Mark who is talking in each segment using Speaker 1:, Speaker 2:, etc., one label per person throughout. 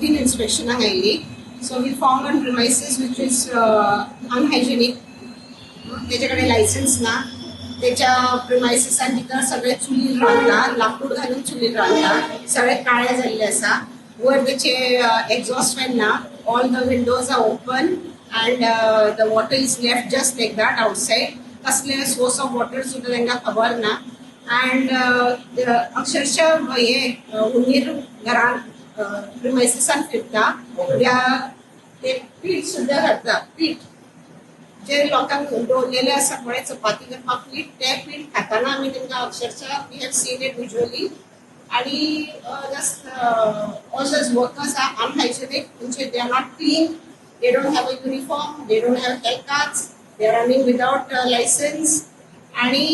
Speaker 1: Routine इन्स्पेक्शनाक आयिल्ली. So we found on premises which is unhygienic. तेजे कडेन लायसन्स ना. तेच्या प्रिमायसिसान भितर सगळे चुलीर रांदता, लाकूड घालून चुलीर रांदता. सगळे काळे जाल्ले आसा. वयर तेचे एक्झॉस्ट फॅन ना. All the windows are open and the water is left just like that outside. कसले सोर्स ऑफ वॉटर सुद्दां तांकां खबर ना. अँड अक्षरशः हे हुंदीर घरान प्रिमायसिसान फिरता. त्या ते पीठ सुद्दां घालता. पीठ जे लोकांक दवरलेले आसा पळय चपाती करपाक पीठ, ते पीठ खाताना आमी तांकां अक्षरशः, we have seen it visually. आणि just all those workers are unhygienic, म्हणजे they are not clean, they don't have a uniform, they don't have health cards, they are running without license. आणि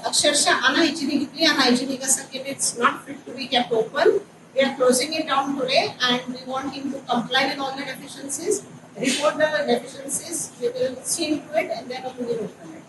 Speaker 1: अक्षरशः अनहायजेनिक, इतली unhygienic आसा की it's not fit to be kept open. We are closing it down today and we want him to comply with all the deficiencies, report the deficiencies. We will see into it and then we will open it.